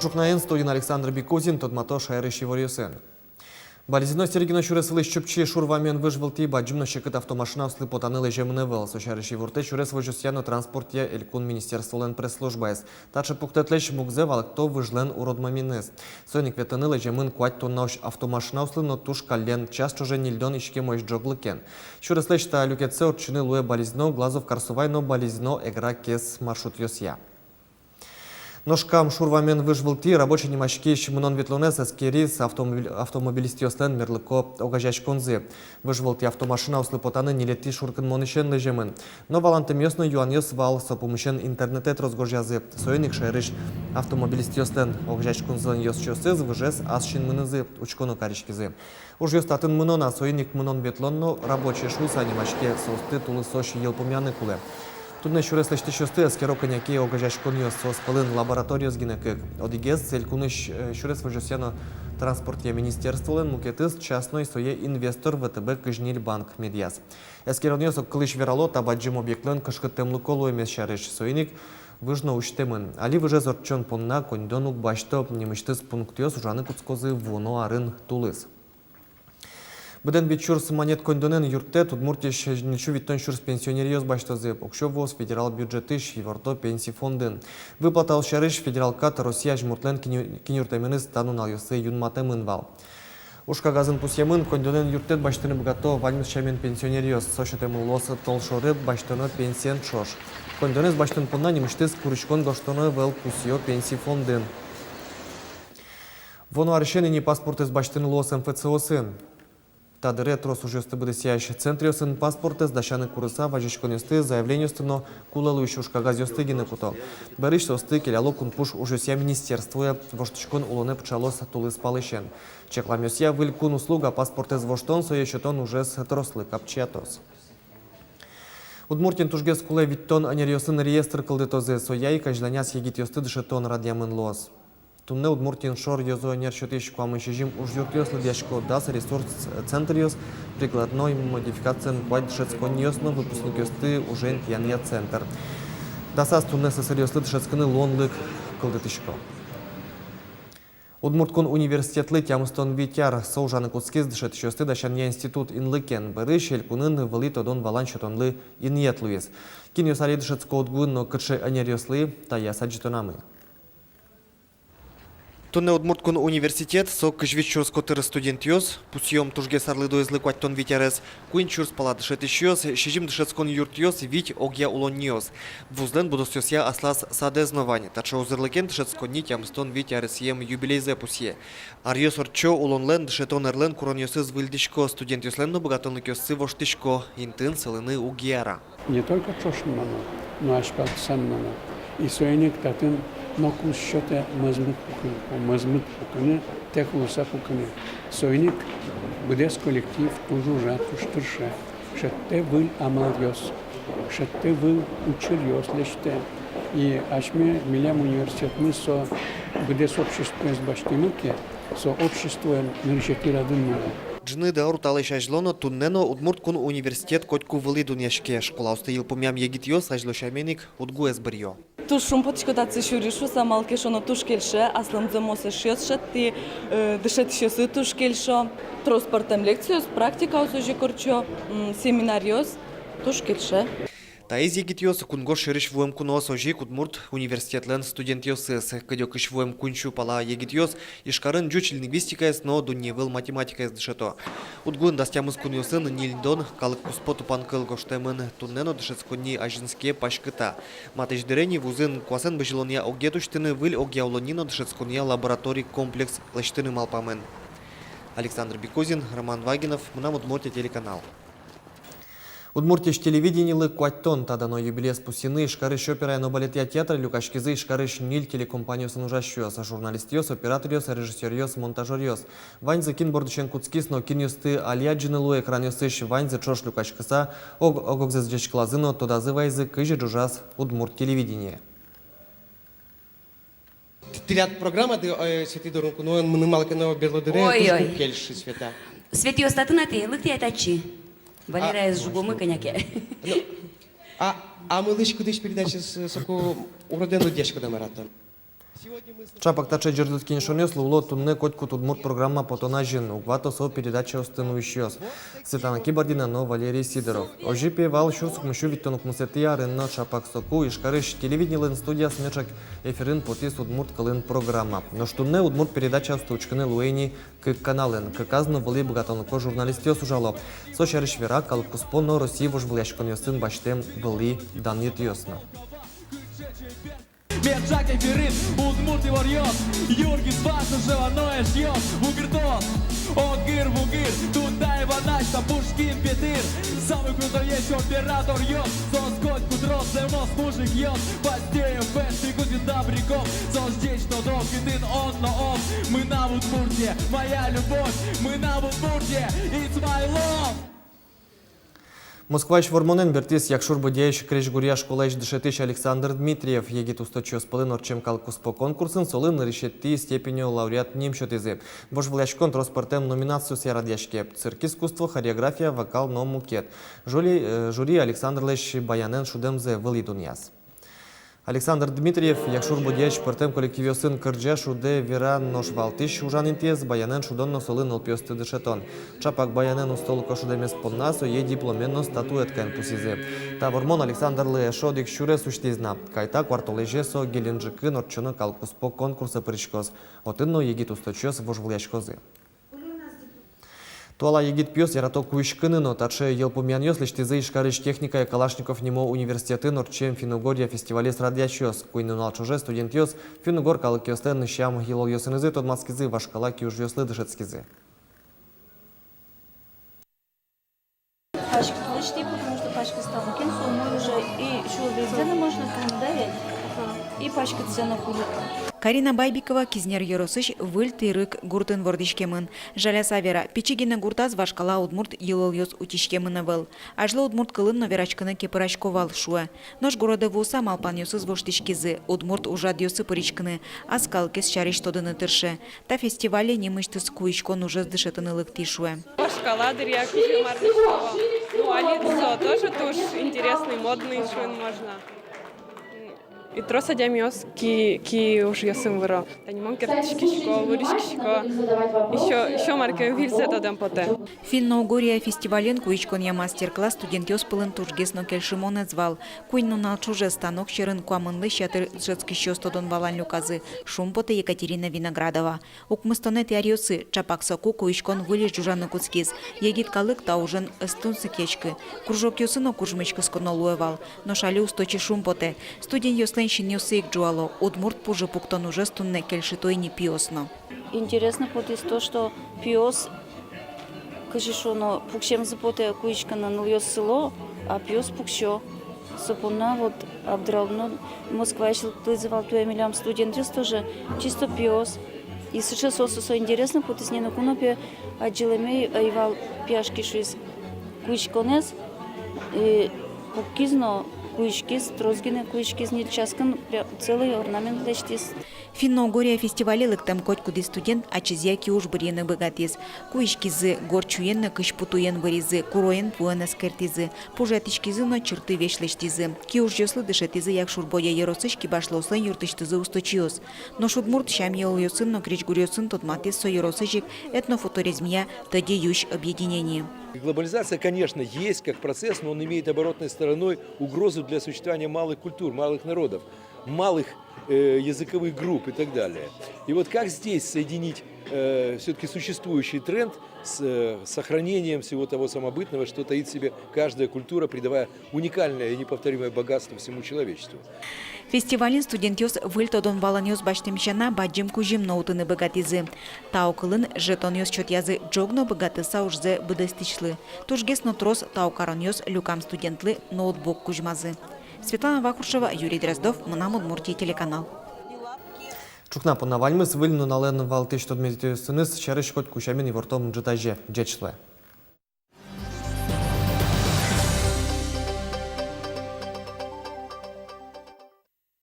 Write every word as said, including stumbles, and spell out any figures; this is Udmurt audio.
Ӵукнаен, студиын Александр Бикузин. Тодмато шаерысь иворъёсын. Балезино-Сергино сюрес вылысь Чупчи шур вамен выж вылтӥ бадӟым но секыт автомашинаослы потаны лэземын ӧвӧл. Со сярысь ивортэ сюрес возёсъя но транспортъя элькун министерстволэн пресс-службаез. Таӵе пуктэтлэсь мугзэ валэкто выжлэн уродмемыныз. Соин ик ветлыны лэземын куать тоннаозь автомашинаослы но туж каллен, час ӵоже ньыльдон иськемозь ӝоглыкен. Сюреслэсь та люкетсэ ортчыны луэ Балезино — Глазов — Карсовай но Балезино — Эгра — Кез маршрутъёсъя. Нош Кам шур вамен выж вылтӥ рабочий нимаськись мынон-ветлонэз эскериз автомобиль-, автомобилистъёслэн мерлыко огазеяськонзы. Выж вылтӥ автомашинаослы потаны ньылетӥ шуркынмонысен лэземын. Но валантэмъёс но юанъёс вал, со пумысен интернетэ трос гожъязы. Соин ик шаерысь автомобилистъёслэн огазеяськонзылэн ёзчиосыз выжез ас синмынызы учконо кариськизы. Ужъёс татын мынон, а соин ик мынон-ветлон но рабочий шуыса нимаське, соосты тулысозь йылпумъяны кулэ. Туннэ сюрес лэсьтӥсьёсты эскеро кӧня ке огазеяськонъёс, соос пӧлын лабораториос гинэ кык. Одӥгез элькунысь, э, сюрес возёсъя но транспортъя министерстволэн, мукетыз частной, сое инвестор — ВТБ кызь ньыль банк медъяз. Эскеронъёс огкылысь верало, та бадӟым объектлэн кышкыттэмлыко луэмез сярысь, соин ик выж но усьтэмын. Али выжез ортчон понна коньдон уг басьто, нимысьтыз пунктъёс ужаны кутскозы вуоно арын тулыс. Быдэн вить сюрс манет коньдонэн юрттэт Удмуртиысь ньыльсю витьтон сюрс пенсионеръёс басьтозы. Уксё вуоз федерал бюджетысь, иворто Пенси фондын. Выплатаос сярысь федерал кат Россия азьмуртлэн киню-, кинюртэменыз та нуналъёсы юнматэмын вал. Ужкагазын пусъемын, коньдонэн юрттэт басьтыны быгато ваньмыз сямен пенсионеръёс. Со сётэмын луоз толшоре басьтоно пенсиен ӵош. Коньдонэз басьтон понна нимысьтыз куриськон гожтоно ӧвӧл, пусъё Пенси фондын. Вуоно арысен ини паспортэз басьтыны луоз МФЦ-осын. Та дыре трос ужъёсты быдэсъясь центръёсын паспортэз дасяны курыса вазиськонъёсты, заявлениосты но кулэ луись ужкагазъёсты гинэ куто. Берысь соосты келяло кунпуш ужъёсъя министерствое, воштӥськон улонэ пыӵалоз тулыс палысен. Чакламъёсъя, выль кун услуга паспортэз воштон, сое сётон ужез трослы капчиятоз. Удмуртиын тужгес кулэ витьтон ӧнеръёсын реестр кылдытозы. Соя ик азьланяз егитъёсты дышетон радъямын луоз. Туннэ Удмуртиын шор ёзо ӧнер сётӥсь куамын сизьым ужъюртъёс лыдъясько, дас ресурс-центръёс, прикладной модификациен куать дышетсконниос но выпускникъёсты ужен тӥянъя центр. Дасаз туннэ сӧсыръёслы дышетскыны луонлык кылдытӥсько. Удмурт кун университетлы тямыстон вить ар. Со ужаны кутскиз дышетӥсьёсты дасянъя институт инлыкен. Берысь элькунын вылӥ тодон-валан сётонлы инъет луиз. Кинъёс али дышетско УдГУын но кыӵе ӧнеръёслы, таяз адӟытонамы. Туннэ Удмурт кун университет — со кызь вить сюрс котыр студентъёс, пусъём, тужгес арлыдоезлы куатьтон вить арес, куинь сюрс пала дышетӥсьёс, сизьым дышетскон юртъёс, вить огъя улонниос. Вузлэн будосъёсъя аслаз садэз но вань. Таӵе узырлыкен дышетсконни тямыстон вить аресъем юбилейзэ пусъе. Аръёс ортчо, улонлэн, дышетон ӧрлэн куронъёсыз выльдӥсько, студентъёслэн но быгатонлыкъёссы воштӥсько, интыын сылыны уг яра. Не только ӵош мыноно, но азьпалтыса мыноно. И соин ик татын ноку уз сётэ мӧзмыт пукыны, мӧзмыт пукыны, тэк луыса пукыны. Соин ик быдэс коллектив туж ужа, туж тырше. Шедьтэ выль амалъёс, шедьтэ выль учыръёс, лэсьтэ. И асьме, милям университетмы со быдэс обществоез басьтӥмы ке, со обществоен нырысетӥ радын мынэ. Ӝыны даур талэсь азьло но, туннэ но Удмурт кун университет котьку вылӥ дунъяське. Школаосты йылпумъям егитъёс азьло сямен ик УдГУэз быръё. Туж шумпотӥсько татчы сюри шуыса, малы ке шуоно, туж кельше, аслым зэмос эшъёс шедьтӥ, э, дышетӥсьёсы туж кельшо. Трос пӧртэм лекциос, практикаос озьы ик ортчо, м, семинаръёс, туж кельше. Таиз егитъёс — кунгож сьӧрысь вуэм куноос, озьы ик Удмурт университетлэн студентъёсыз. Кыдёкысь вуэм куинь сю пала егитъёс Ижкарын ӟуч лингвистикаез но дуннеывыл математикаез дышето. УдГУын дас тямыс кунъёсын ньыльдон калык куспо тупанкыл гожтэмын. Туннэ но дышетсконни азинске, паськыта. Матысь дыре ини вузын куасэн бызьылонъя огет усьтыны, выль огъя улонни но дышетсконъя лабораторий комплекс лэсьтыны малпамын. Александр Бикузин, Роман Вагинов, «Мынам Удмуртие» телеканал. Удмуртиысь телевидениелы куатьтон. Та дано юбилеез пусйыны Ижкарысь операя но балетъя театре люкаськизы Ижкарысь ньыль телекомпаниосын ужасьёс: журналистъёс, операторъёс, режиссёръёс, монтажёръёс. Ваньзы, кин бордысен кутскиз но кинъёсты али адӟыны луэ экранъёсысь, ваньзы ӵош люкаськыса, ог-, ог-огзэс ӟечкылазы но тодазы вайизы, кызьы ӝужаз удмурт телевидение. Тӥляд программады, э, Светӥ дорын куноын мыным малы ке но берло дыре туж уг кельшы, Света. Светӥос татын-а тӥ, лыктэ-а татчы? Валераез жугомы кӧня ке. Ну, а, а мылысь-кыдысь передачаез соку уродэн лыдъяськоды-а, мар-а тон? Чапак таӵе ӟырдыт кенешонъёс луыло туннэ котькуд удмурт программа потон азьын, уг вато со передачаосты нуисьёс Светлана Кибардина но Валерий Сидоров. Озьы пе вал сюрс укмыссю витьтон укмысэтӥ арын но. Чапак соку Ижкарысь телевидениелэн студияз меӵак эфирын потӥз удмурт кылын программа. Нош туннэ удмурт передачаосты учкыны луэ ини кык каналын, кыказ но вылӥ быгатонлыко журналистъёс ужало. Со сярысь вера калык куспо но Россия вожвылъяськонъёсын басьтэм вылӥ данъетъёс но. Меӵак эфирын удмурт иворъёс, юргис вазь ӵоже вано эшъёс, вугыртоз, огыр-вугыр, Дудаева Настя, Пушкин Петыр, самый крутой ещё операторъёс, соос котькуд рос зэмос мужикъёс, Пастеев, Фест, Ягудин, Добряков, соос ӟеч тодо, кытын он но ог. Мынам Удмуртие, моя любовь, мынам Удмуртие, it's my love. Москваысь вормонэн бертӥз Якшур-Бӧдьяысь крезьгуръя школаысь дышетӥсь Александр Дмитриев. Егит усточиос пӧлын ортчем калык куспо конкурсын солы нырысетӥ степенё лауреат ним сётӥзы. Вожвылъяськон трос пӧртэм номинациосъя радъяське: цирк искусство, хореография, вокал но мукет. Жюри, э, жюри Александрлэсь баянэн шудэмзэ вылӥ дунъяз. Александр Дмитриев Якшур-Бӧдьяысь пӧртэм коллективъёсын кырӟа, шудэ, вера, нош валтӥсь ужан интыез баянэн шудон но солы нылпиосты дышетон. Чапак баянэн устолыко шудэмез понна сое дипломен но статуэткаен пусйизы. Та вормон Александрлы эшшо одӥг сюрес усьтӥз на. Кайта куартолэзе со Геленджикын ортчоно калык куспо конкурсэ пыриськоз. Отын но егит усточиос вожвылъяськозы. Туала егит пиос ярато куиськыны но. Таӵе йылпумъянъёс лэсьтӥзы Ижкарысь техникая Калашников нимо университетын ортчем финн-угоръя фестивалез радъясьёс. Куинь нунал ӵоже студентъёс финн-угор калыкъёслэн сям-йылолъёсынызы тодматскизы, вашкала киужъёслы дышетскизы. Паськыт лэсьтӥ, потому что паськыт станокын, со умой уже и сюлмаськыны можно, да ведь? И паськытсэ но кулэ. Карина Байбикова Кизнер ёросысь Выль Тӥрык гуртын вордӥськемын. Жаляса вера, пичи гинэ гуртаз вашкала удмурт йылолъёс утиськемын ӧвӧл. Азьло удмурт кылын но вераськыны кепырасько вал, шуэ. Нош городэ вуыса малпанъёсыз воштӥськизы, удмурт ужрадъёсы пыриськыны, ас калыкез сярысь тодыны тырше. Та фестивале нимысьтыз куиськон ужез дышетыны лыктӥ, шуэ. Вашкала дыръя кызьы мар лэсьтӥсько. Ну, али со тоже туж интересный, модный, шуыны можно. И трос адямиос ки, ки ужъёсын выро. Тани мон керттӥськисько, вырӥськисько. Ещё, ещё мар ке выльзэ тодэм потэ. Финно-угоръя фестивален куиськонъя мастер-класс студентъёс пӧлын тужгес но кельшымонэз вал. Куинь нунал ӵоже станок сьӧрын куамынлэсь ятыр дышетскисьёс тодон-валан люказы, шумпотэ Екатерина Виноградова. Укмыстонэтӥ аръёсы, чапак соку куиськон выльысь ӝужаны кутскиз. Егит калык та ужен ӧз тунсыкъяськы. Кружокъёсы но кужмысь кысконо луэ вал. Нош али усточи шумпотэ. Студентъёслэн синъёссы ик ӝуало. Удмурт пужы пуктон ужез туннэ кельшыто ини пиос но. Интересно потӥз то, что пиос, кызьы шуоно, пуксемзы потэ, куиськыны нылъёс сыло, а пиос пуксё. Со понна вот абдыралом но. Москваысь лыктӥзы вал туэ милям студентъёс тоже, чисто пиос. И сыӵе соос, со интересно потӥз, нокуно пе адӟылэмме ӧй вал, пияшки шуиз куиськонэз, и пукиз но куиськиз, трос гинэ куиськиз, ньыль часкын пря-, целый орнамент лэсьтӥз. Финно-угоръя фестивале лыктэм котькудӥз студент ачизъя киуж бырйыны быгатӥз. Куиськизы, горд сюен но кызьпу туен выризы, куроен пуэн эскертӥзы, пужъятӥськизы но чырты весь лэсьтӥзы. Киужъёслы дышетӥзы Якшур-Бӧдья ёросысь кибашлыослэн юртысьтызы усточиос. Нош удмурт сям-йылолъёсын но крезьгуръёсын тодматӥз со ёросысь ик этнофутуризмъя «Тӧдьы юсь» объединение. Глобализация, конечно, есть как процесс, но он имеет оборотной стороной угрозу для существования малых культур, малых народов, малых, э, языковых групп и так далее. И вот как здесь соединить, э, всё-таки существующий тренд с, э, сохранением всего того самобытного, что таит в себе каждая культура, придавая уникальное и неповторимое богатство всему человечеству. Фестивалын студентъёс выль тодон-валанъёс басьтэм сяна бадӟым кузьым но утыны быгатӥзы. Тау кылын жетонъёс сётъязы ӝог но быгатыса ужзэ быдэстӥсьлы. Тужгес но трос тау каронъёс люкам студентлы ноутбук кузьмазы. Светлана Вахрушева, Юрий Дроздов, «Мынам Удмуртие» телеканал. Ӵукна понна ваньмыз. Выль нуналэн валтӥсь тодметъёсыныз сярысь котьку сямен ивортом ӝытазе. Ӟеч луэ.